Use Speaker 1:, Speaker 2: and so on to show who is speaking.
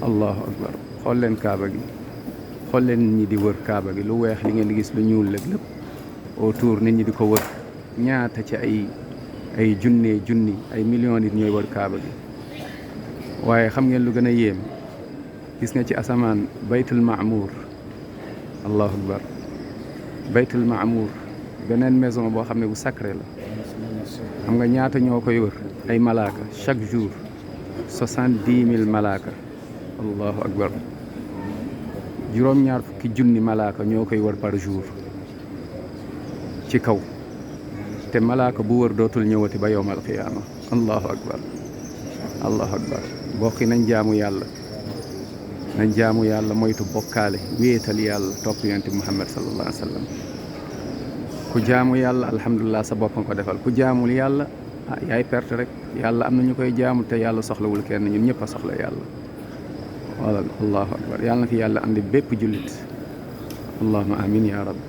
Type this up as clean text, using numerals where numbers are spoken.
Speaker 1: allahu akbar xool leen kaaba gi xool leen nit ñi di wër kaaba gi lu weex li ngeen di gis lu ñuul lépp lépp autour nit ñi di ko wër ñaata ci ay junni ay millions nit ñooy wër kaaba gi waaye xam ngeen lu gën a yéem gis nga ci asamaan baytul maamuur allahu akbar baytul maamuur beneen maison boo xam ne bu sacré la xam nga ñaata ñoo koy wër ay malaaka chaque jour 70 000 malaaka allahu akbar juróom-ñaar fukki junni malaaka ñoo koy wër par jour ci kaw te malaaka bu wër dootul ñëwati ba yowmal qiyaama allahu akbar allahu akbar bokki nañ jaamu yàlla moytu bokkaale wéetal yàlla topp yonent Muhammad sallallahu alayhi wa sallam ku jaamu yàlla alhamdulilah sa bopp nga ko defal ku jaamul yàlla yaay perte rek yàlla am na ñu koy jaamu te yàlla soxlawul kenn ñun ñëpp a soxla yàlla wala allahu akbar yàlla na fi yàlla andi bépp jullit allahumma amin ya rabbi